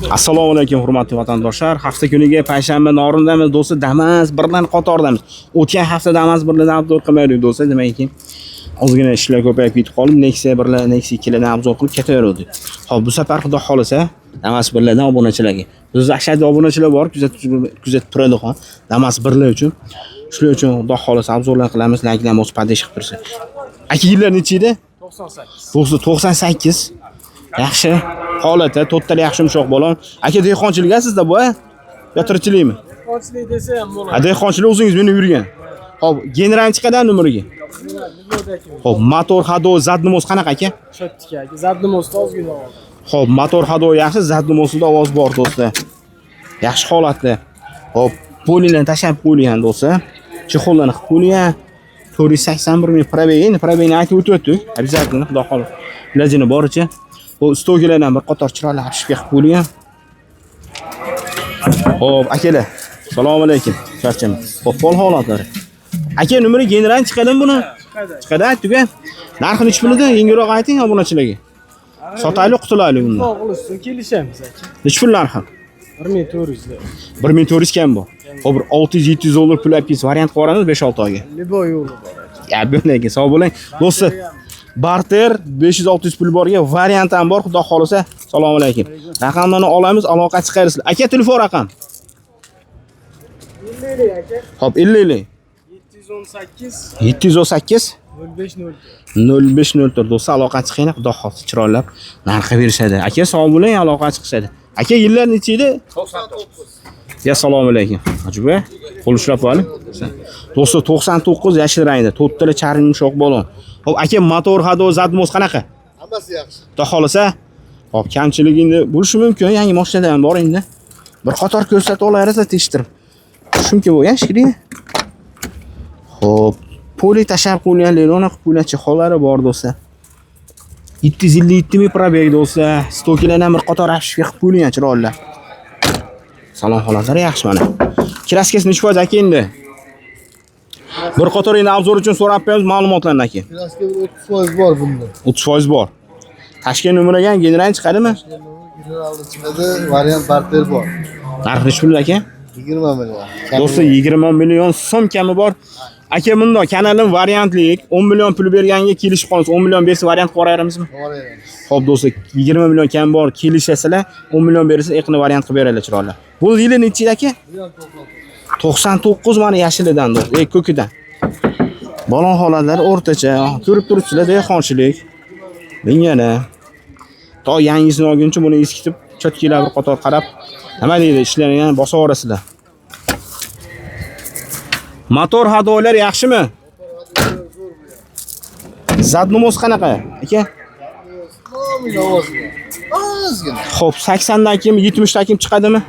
Assalomu alaykum, hurmatli vatandoshlar. Hafta kuniga payshanba Norindamiz, do'stlar, Damas birdan qatordamiz. O'tgan hafta Damas birdan obzor qilmadik, do'stlar, nimaiki ozgina ishlar ko'payib ketib qolib, Nexia birlar, Nexia ikkilardan obzor qilib ketaverdik. Xo'p, bu safar xudo xolasa Damas birlardan obunachilarga. Biz ashaddiy obunachilar bor, kuzatib turadi xon. Damas birlar uchun. Shular uchun xudo xolasa obzorlar qilamiz, layklar bosib поддержка qilib tursa. Aka, yillar necha edi? 98. Do'stlar, 98. Yaxshi holatda, to'rttala yaxshi yumshoq balon. Aka, dehqonchilik sizda bu, a? Yo tirikchilikmi? Dehqonchilik desa ham bo'ladi. Ha, dehqonchilik o'zingiz meni yurgan. Xo'p, general chiqadi numeriga. Xo'p, motor ходовой, задний мост qanaqa, aka? Чётко aka. Задний мост ozgina ovoz. Xo'p, motor ходовой yaxshi, задний мост ida ovoz bor, do'stlar. Yaxshi holatda. Xo'p, polilar tashlab qo'yilgan, do'stlar. Чехол larni qilib qo'yilgan. 481 ming пробег, endi пробег ni aytib o'tib, обязательно, xudo xohlasa. Ilojini boricha. Bu стойка lardan bir qator chiroyli обшивка qilib qo'yilgan. Xo'p, akalar. Assalomu alaykum. Charchama. Xo'p, pol holatlari. Aka, numeri general chiqadimi buni? Chiqadi. Chiqadi, aytdik-a. Narxi nechi pul edi? Yengilroq ayting obunachilarga. Sotaylik, qutulaylik bundan. Xudo qilsin, kelishamiz, aka. Nechi pul narxi? 1400 lira. 1400 kam bu. Hop, bir 600-700 dollar pul olib kelsa, variant qilib yuboramiz 5-6 oyga. Любой yo'li bor, aka. Ya, bundan keyin sog' bo'ling. Do'stlar, barter 500-600 pul borga variant ham bor, xudo xolasa. Assalomu alaykum. Raqamlarni olamiz, aloqa chiqarasizlar. Aka, telefon raqam. 50 aka. Hop, 50 718 718 0504. 0504. Do'stlar, aloqa chiqinglar, xudo xohlasa chiroylab narxi berishadi. Aka, sog' bo'ling, aloqa chiqishadi. Aka, yillar necha edi? 99. Ya, assalomu alaykum. Hojiboy, qo'l ushlab qo'yalik. Do'stlar, 99 yashil rangda, to'rttala charm yumshoq balon. Xo'p, aka, motor ходовой, задний мост qanaqa? Hammasi yaxshi. Xudo xohlasa, hop, kamchilik endi bo'lishi mumkin, yangi mashinada ham bor endi. Bir qator ko'rsatib olarsiz tekshirib. Shuncha bo'lgan shekilli. Xo'p, poli tashlab qo'yilgan, lelona qilib qo'yilgan, чехол lari bor, do'stlar. 757 ming пробег, do'stlar. Стойка lardan bir qator обшивка qilib qo'yilgan chiroyli. Salon holatlari yaxshi mana. Краска si nechi foiz, aka, endi? Bir qator endi обзор uchun so'rab qo'yamiz ma'lumotlarni, aka. Краска bir 30% bor bunda. 30% bor. Tashkent numeriga ham general chiqadimi? Generalda chiqadi, variant barter bor. Narxi nechi pul, aka? 20 million. Do'stlar, 20 million so'm kami bor. Aka, bundoq kanalim variantlik 10 million pul berganga kelishib qolamiz. 10 million bersa, variant qilib yuboramizmi? Boraveramiz. Xo'p, do'stlar, 20 million kam bor, kelishasizlar, 10 million bersa, eqini variant qilib beradilar chiroyli. Bu yili nechi yil, aka? 99 mana yashilidan, do'st, ko'kidan. Balon holatlari o'rtacha, ko'rib turibsizlar, dehqonchilik. Mingana. To yangisini olguncha buni eskitib, чётко lar bir qator qarab, nima deydi, ishlarini ham bosib yuborasizlar. Motor ходовой lar yaxshimi? Задний мост qanaqa, aka? Nomiga ovoz bor. Ozgina. Xo'p, 80 dan keyin, 70 dan keyin chiqadimi?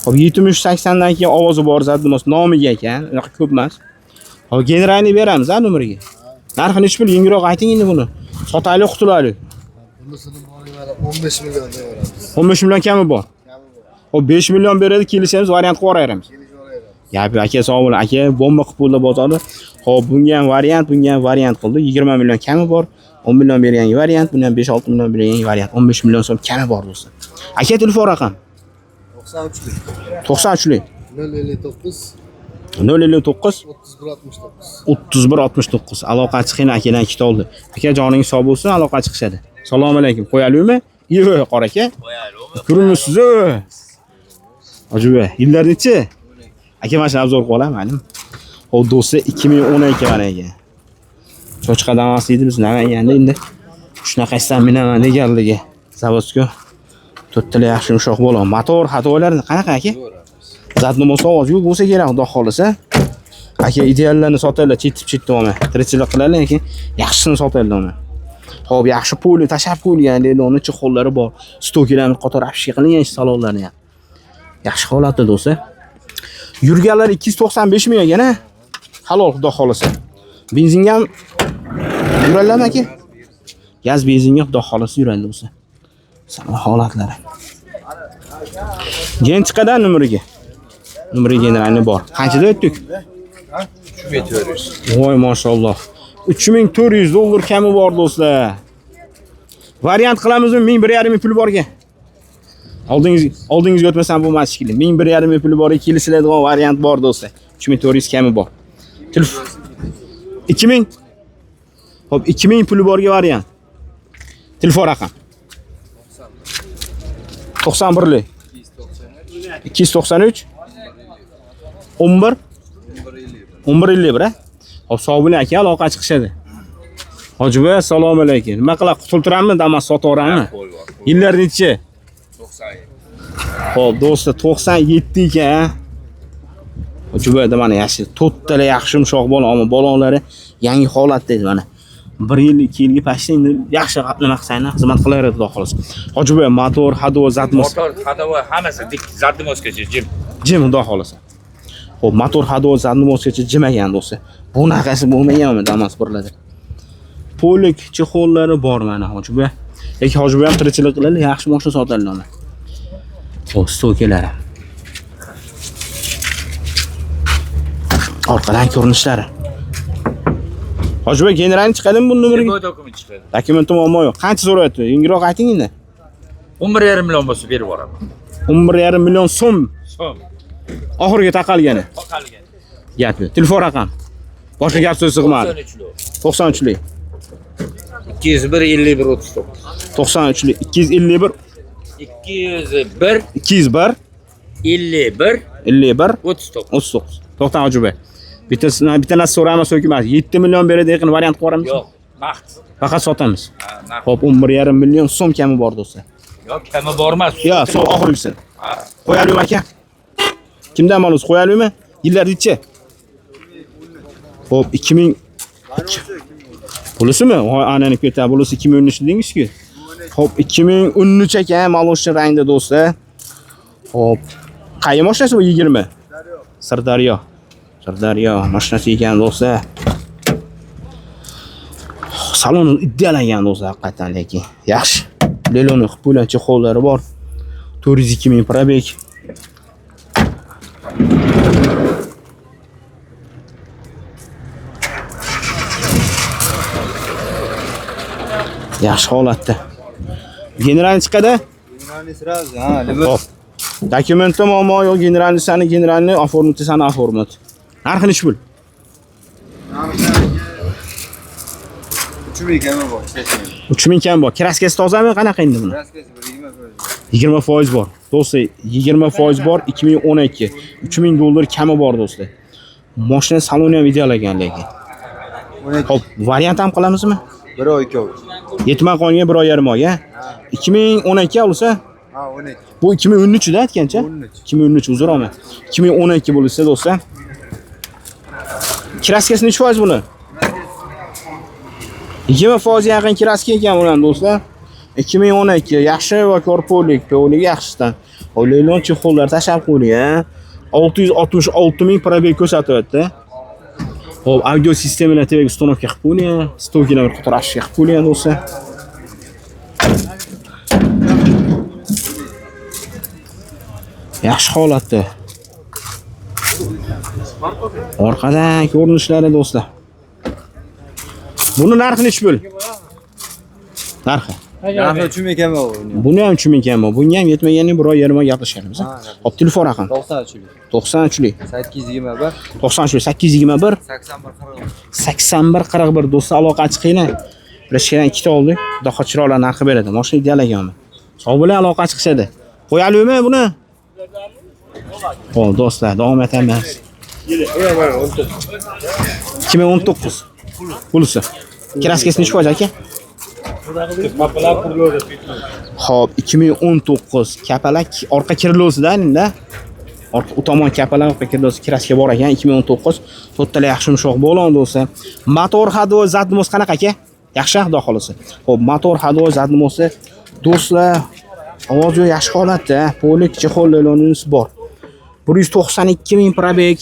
Xo'p, 70 80 dan keyin ovozi bor задний мост nomiga ekan, unaqa ko'p emas. Xo'p, generalni beramiz, a, numeriga. Narxi nechi pul? Yengilroq ayting endi buni. Sotaylik, qutulaylik. Bunisini bor, mana 15 million deb yuboramiz. 15 million kami bor. Kami bor. Xo'p, 5 million beradi, kelishamiz, variant qilib yuboramiz. Kelishib yuboramiz. Gap yo'q, aka, sog' bo'ling. Aka, bomba qilib bo'ldi bozorni. Xo'p, bunga ham variant, bunga ham variant qildi. 20 million kami bor. 10 million bergan variant, buni ham 5-6 million bergan variant. 15 million so'm kami bor, do'stlar. Aka, telefon raqam 93lik. 93lik 059 059 31 69. 31 69. Aloqa chiqing, akadan ikkita oldi. Aka, joningiz sog' bo'lsin, aloqa chiqishadi. Assalomu alaykum. Qo'yalikmi? Yo'q, qora aka. Ko'rinmaysiz. Hojiboy, yillar nechi? Aka, mana shuni обзор qilib olaman, maylimi? Xo'p, do'stlar, 2012 mana aka. Cho'chqa Damas deydi, biz Namanganda endi shunaqa minaman deganligi. Заводской. To'rttala yaxshi yumshoq bo'lon. Motor ходовой lari qanaqa, aka? Задний мост ovoz yo'q bo'lsa kerak, xudo xolasa. Aka, ideallarni sotadilar, chetib chetib olmay. Tirikchilik qiladilar, lekin yaxshisini sotadilar uni. Xo'p, yaxshi puli tashlab qo'yilgan, leloni чехол lari bor. Стойка larni qator обшивка qilingan salonlarni ham. Yaxshi holatda, do'stlar. Yurganlar 295 ming ekan, a? Halol, xudo xolasa. Benzinga ham yuradilarmi, aka? Gaz benzinga xudo xolasa yuradi, do'stlar. Salon holatlari. Gen chiqadi numeriga. Numeri generalni bor. Qanchada o'tdik? 3400. Voy, mashalloh. 3400 dollar kami bor, do'stlar. Variant qilamizmi? 1000 1,5 ming pul borga. Oldingizga o'tmasam bo'lmas shekilli. 1000 1.5 ming puli bor, kelishiladigan variant bor do'stlar. 3400 kami bor. Telefon 2000. Xo'p, 2000 puli borga variant. Telefon raqam. 91lik 293 11 1151 a? Hop, sog' bo'ling aka, aloqa chiqishadi. Hojiboy, assalomu alaykum. Nima qilib qutultirammi, Damas sotaverammi? Yillar nechi? 97. Xo'p, do'stlar, 97 ekan. Hojiboy, mana yaxshi, to'rttala yaxshi yumshoq bola, ammo balonlari yangi holatda edi mana. 1 yil, 2 yilga pastda endi yaxshi nima qilsanglar, xizmat qilaveradi xudo xohlasa. Hojiboy, motor, ходовой, zadmos. Motor, ходовой hammasi dik zadnimoskacha jim. Jim xudo xohlasa. Xo'p, motor ходовой zadnimoskacha jim ekan do'stlar. Bunaqasi bo'lmaganmi Damas birlarda? Polik chexollari bor mana Hojiboy. Lekin Hojiboy ham tirikchilik qiladi, yaxshi mashina sotadi mana. Xo'p, stokelari. Orqadan ko'rinishlari. Hojiboy, generalni chiqadimi bu nomerga? Любой dokument chiqadi. Dokumenti muammo yo'q. Qancha so'rayapti? Yengilroq ayting endi. 11,5 million bo'lsa berib yuboraman. 11,5 million so'm So'm. oxiriga taqalgani. Qolgan. Gap yo'q. Telefon raqam. Boshqa gap so'z sig'madi. 93 93lik. 201 51 39. 93lik 251 201 201 51 51 39. 39. To'xtang Hojiboy. Bittasini bitta narsa so'raymiz, so'kmas. 7 million beradi yaqin variant qilib yuboramiz. Yo'q, naqd. Faqat sotamiz. Ha, naqd. Xo'p, 11,5 million so'm kami bor do'stlar. Yo'q, kami bormas. Yo, so'm oxirgisi. Ha. Qo'yalimi aka? Kimdan malus qo'yalimi? Yillar nechi? Xo'p, 2000 Pulisimi? Voy, anani ketadi. Pulisi 2013 dedingiz-ku. Xo'p, 2013 ekan Maloshin rangda do'stlar. Xo'p, qaysi mashinasi bu 20? Sirdaryo. Sirdaryo mashinasi ekan do'stlar. Salon ideal ekan do'stlar, haqiqatan lekin. Yaxshi. Leloni qilib qo'ygan chexollari bor. 402 ming probeg. Yaxshi holatda. Generalni chiqadi? Generalni сразу, ha, nima? Xo'p. Dokumentda muammo yo'q, generalni sani generalni оформить sani оформить. Narxi nechi pul? 3 ming kami bor, ishlashing. 3000 kam bor. Kraskasi tozami? Qanaqa endi buni? Kraskasi bir 20%. 20% bor. Do'stlar, 20% bor 2012. 3000 dollar kami bor do'stlar. Mashina saloni ham ideal ekan lekin. 12. Xo'p, variant ham qilamizmi? Bir oy 2 oy. Yetmay qolgan 1 oy yarim oy, a? 2012 olsa, Ha, 12. bu 2013 da aytgancha? 13. 2013 uzr olma. 2012 bo'lsa do'stlar. Kraskasi nechi foiz buni? 20% yaqin kraska ekan ular do'stlar. 2012 yaxshi va korpolik, to'ligi yaxshisidan. Leylon chexollar tashlab qo'yilgan. 666 ming probeg ko'rsatyapti. Xo'p, audio sistemalar tevaga uстановка qilib qo'yilgan, stokilar bir qator ashyo qilib qo'yilgan do'stlar. Yaxshi holatda. Orqadan ko'rinishlari do'stlar. Buni narxi nechi pul? Narxi. Narxi 3 ming kami bor. Buni ham 3000 kam bor. Bunga ham yetmaganini bir oy yarim oy gaplashamiz. Ha, Hop, telefon raqam 93. 93lik 821 93 821 81 41. 81 41 do'stlar aloqa chiqinglar. Birashkadan ikkita oldik. Xudo chiroyli narxi beradi. Mashina ideal ekanmi? Sog' bo'ling, aloqa chiqishadi. Qo'yalimi buni? Xo'p, do'stlar, davom etamiz. 2019. Pulisi. Kraskasi nechi foiz aka? Xo'p, 2019 kapalak orqa kirlosida endi. Orqa u tomon kapalak orqa kirlosi kraska bor ekan 2019. To'rttala yaxshi yumshoq bo'lon do'stlar. Motor ходовой zadnimoz qanaqa aka? Yaxshi, xudo xolasa. Xo'p, motor ходовой zadnimozi do'stlar, ovoz yo'q, yaxshi holatda. Polik chexol lelonimiz bor. 192 ming probeg.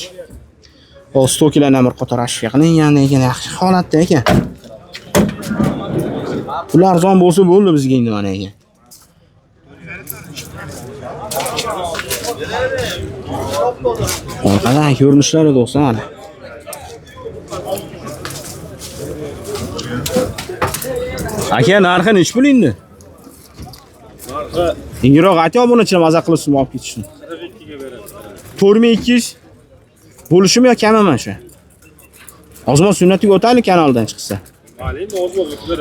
Xo'p, stokilardan bir qator ashyo qilingan lekin yaxshi holatda ekan. Pul arzon bo'lsa bo'ldi bizga endi mana ekan. Orqadan ko'rinishlari do'stlar mana. Aka, narxi nechi pul endi? Narxi Yengilroq ayting, obunachilar maza qilib sizni olib ketishsin. 4200 bo'lishimi yo kamimi shu? Ozmoz sunnatiga o'taylik kanaldan chiqsa.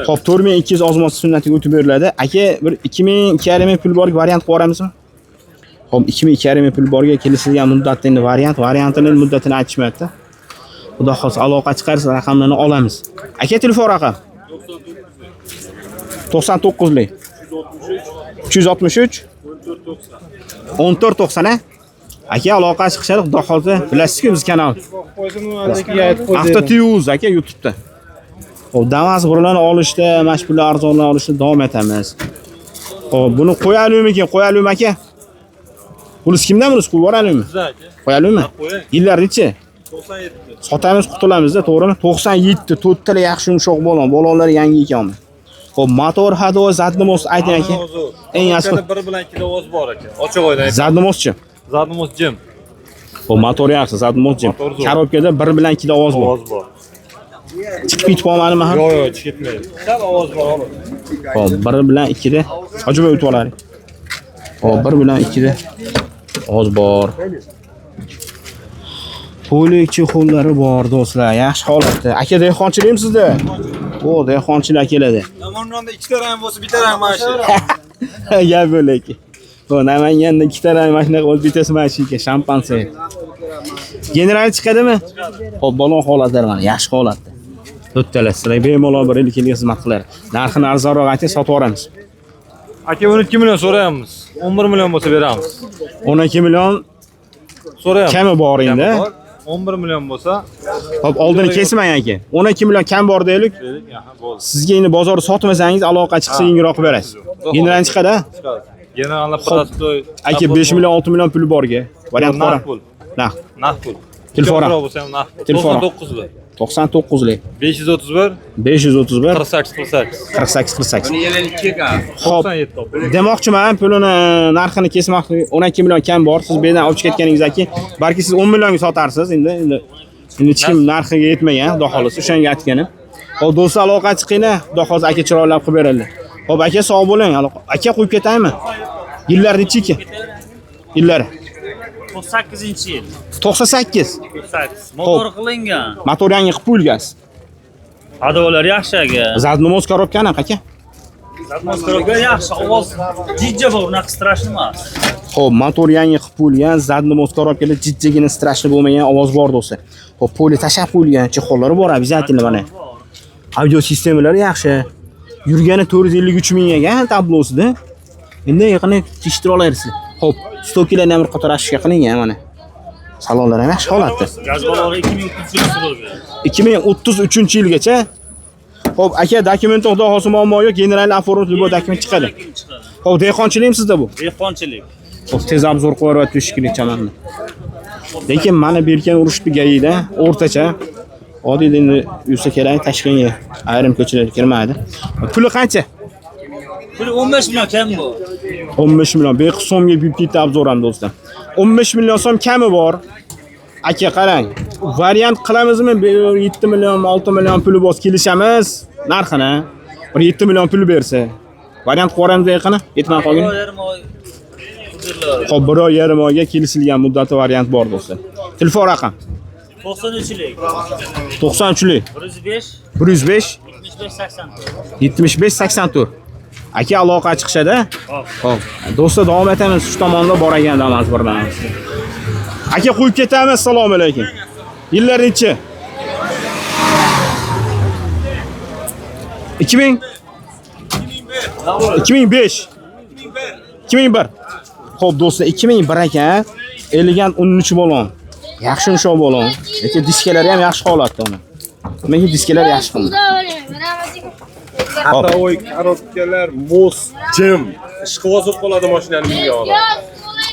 Xo'p, 4200 ozmoz sunnatiga o'tib beriladi. Aka, bir 2000 2,5 ming pul borga variant qilib yuboramizmi? Xo'p, 2000 2,5 ming pul borga kelishilgan muddatda endi variantini muddatini aytishmayapti. Xudo xohlasa aloqa chiqarsa raqamlarni olamiz. Aka, telefon raqam 99lik 363 1490 a? Aka, aloqa chiqishadi, xudo xohlasa. Bilasizku biz kanal. Avto TV aka YouTube'da. Xo'p, Damas burlarni olishda, mana shu pullar arzonlar olishda davom etamiz. Xo'p, buni qo'yalimikin, qo'yalimi aka? Bunisi kimdan bunisi qo'yib yuboralimi? Qo'yalimi? Yillar nechi? 97. Sotamiz, qutulamizda, to'g'rimi? 97, to'rttala yaxshi yumshoq balon, balonlar yangi ekanmi? Xo'p, motor hadovi zadnimoz ayting aka. Eng yaxshi bir bilan ikkita ovoz bor aka. Ochiq oydin. Zadnimozchi. Zadnimoz jim. Xo'p, motor yaxshi, zadnimoz jim. Korobkada 1 bilan 2 ovoz bor. Ovoz bor. Chiqib ketib qolmadimi ham? Yo'q, yo'q, chiqib ketmaydi. Sal ovoz bor ovoz. Xo'p, 1 bilan 2 da Hojiboy o'tib olaylik. Xo'p, 1 bilan 2 da ovoz bor. Polik chexollari bor do'stlar, yaxshi holatda. Aka, dehqonchilikmi sizda? O, dehqonchilar keladi. Namanganda ikkita rang bo'lsa, bitta rang mana shu. Gap bo'lak. Xo'p, Namanganda ikkita rang mana shunaqa bo'lib bittasi mana shu ekan, shampanse. General chiqadimi? Xo'p, balon holatlari mana yaxshi holatda. To'rttala sizlar bemalol bir yil kelgan xizmat qilar. Narxini arzonroq ayting, sotib yuboramiz. Aka, 12 million so'rayapmiz. 11 million bo'lsa beramiz. 12 million so'rayapmiz. Kami bor endi. 11 million bo'lsa, Xo'p, oldini kesmang aka. 12 million kam bor deylik. Bo'ldi. Sizga endi bozorda sotmasangiz aloqa chiqsa yengilroq qilib berasiz. General chiqadi, ha? Chiqadi. Generalni prostoy. Aka, 5 million, 6 million puli borga. Variant naqd qora. pul. Naqd. Naqd pul. Telefon Ko'proq bo'lsa ham naqd pul. Telefon. 99 99lik. 531 531 48 48. 48 48. Xo'p, 97. demoqchiman, pulini narxini kesmoq 12 million kam bor. Siz bu yerdan olib chiqib ketganingizdan keyin balki siz 10 millionga sotarsiz endi. Endi hech kim narxiga yetmagan, xudo xolasa, o'shanga aytganim. Xo'p, do'stlar, aloqa chiqinglar, xudo xolasa aka chiroylab qilib beradilar. Xo'p, aka, sog' bo'ling. Aka, qo'yib ketaymi? Yillar necha ekan? Yillar 98-yil. 98. 98. Motor qilingan. Motor yangi qilib qo'yilgansiz. Adolar yaxshi aka. Zadnimoz korobka anaqa aka. Zadmoz korobka yaxshi, ovoz jijja bor, unaqa strashni emas. Xo'p, motor yangi qilib qo'yilgan, zadnimoz korobkalar jijjagina strashni bo'lmagan ovoz bor do'stlar. Xo'p, poli tashab qo'yilgan, chexollari bor обязательно mana. Audio sistemalari yaxshi. Yurgani 453 ming ekan tablosida. Endi yaqinda tekshirib olarsiz. Xo'p, stokilarni ham bir qator ashishga qilingan mana. Salonlar ham yaxshi holatda. Gaz balloni 2030 yil 2033-yilgacha. Xo'p, aka, dokumentda xudo xohlasa muammo yo'q, general оформить любой dokument chiqadi. Xo'p, dehqonchilikmi sizda bu? Dehqonchilik. Xo'p, tez obzor qo'yib yuboryapti shekilli chamanni. Lekin mana bergan urushni gayida o'rtacha oddiy endi yursa kerak Toshkentga ayrim ko'chalarga kirmaydi. Puli qancha? Puli 15 million kam bu. 15 million. Beqis so'mga buyib ketdi obzor ham do'stlar. 15 million so'm kami bor. Aka qarang. Variant qilamizmi? 7 million, 6 million puli bor kelishamiz narxini. Bir 7 million pul bersa. Variant qilib yuboramiz yaqini. Yetmay qolgan. Xo'p, bir oy yarim oyga kelishilgan muddati variant bor do'stlar. Telefon raqam 93lik. 93lik 105 105 75 84. 75 84. Aka aloqa chiqishadi. Xo'p, do'stlar davom etamiz. Shu tomonda bor ekan Damas birdan. Aka qo'yib ketamiz. Assalomu alaykum. Yillar nechi? 2000 2005 2001. Xo'p do'stlar, 2001 ekan. Elegant 13 balon. Yaxshi yumshoq balon. Lekin diskalari ham yaxshi holatda uni. Nimaga diskalar yaxshi qilindi? Hop. Xatovoy korobkalar, mos, jim. Ishqiboz bo'lib qoladi mashinani mingan odam.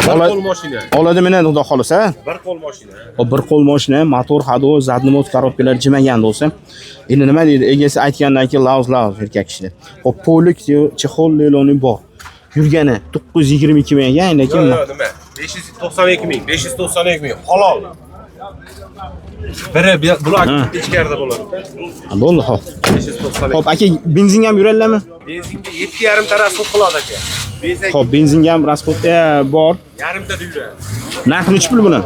Bir qo'l mashina. Oladi meni xudo xolasa. Bir qo'l mashina. Hop, bir qo'l mashina, motor, hadovoy, zadnimoz korobkalar jimagan do'stlar. Endi nima deydi? Egasi aytgandan keyin lauz erkak kishida. Hop, polik chexol leloni bor. Yurgani 922 ming ekan, lekin Yo'q, nima? 592 ming, 592 ming halol. Biri bular ichkarida bo'ladi. Bo'ldi, hop. 592. Hop, aka, benzinga ham yuradilarmi? Benzinga 7,5 ta rasxod qiladi aka. Xo'p, benzinga ham расход bor. Yarimta yuradi. Narxi nechi pul buni?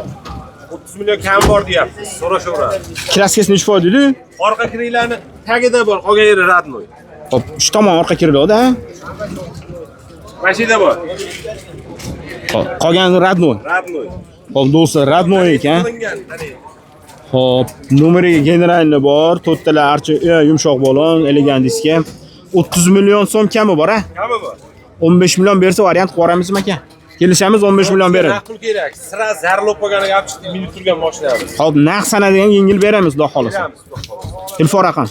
30 million kam bor deyapmiz. So'rashaveradi. Kraskasi nechi foiz deydi? Orqa kiringlarni tagida bor, qolgan yeri родной. Xo'p, uch tomon orqa kiriladi, ha? Mashina bor. Xo'p, qolgani родной. Родной. Xo'p, do'stlar, родной ekan. Qilingan, hani. Xo'p, nomeriga generalni bor, to'rttalar archa yumshoq balon, elegant diska. 30 million so'm kami bor, ha? Kami bor. 15 million bersa variant qilib yuboramizmi aka? Kelishamiz, 15 million beradi. Naqd pul kerak. Sira zarlab qolganiga olib chiqdik, minib turgan mashinamiz. Xo'p, naqd sanadigan yengil beramiz, xudo xolasa. Beramiz, xudo xohlasa. Telefon raqam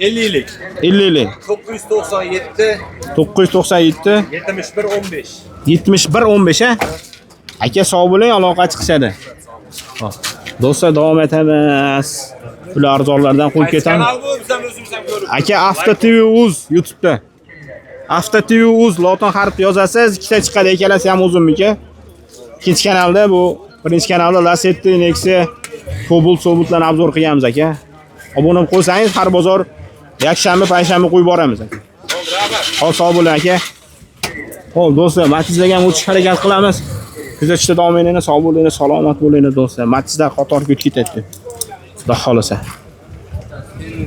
50 lik. 50 lik 997 997 71 15. 71 15 ha? Aka sog' bo'ling, aloqa chiqishadi. Xo'p. Do'stlar, davom etamiz. Pul arzonlardan qo'yib ketamiz. Kanal bu, biz ham o'zimiz ham ko'rib. Aka Avto TV uz YouTube'da. Avto TV uz lotin harf yozasiz, ikkita chiqadi, ikkalasi ham o'zimniki. Ikkinchi kanalda bu, birinchi kanalda Lacetti, Nexia, Cobalt, Sobatlarni obzor qilganmiz aka. Obuna bo'lib qo'ysangiz, har bozor yakshanba, payshanba qo'yib boramiz aka. Xo'p, sog' bo'ling aka. Xo'p, do'stlar, Matizlarga ham o'tish harakat qilamiz. Kuzatishda davom etinglar, sog' bo'linglar, salomat bo'linglar do'stlar. Matizlar qator ko'tib ketadi. Xudo xolasa.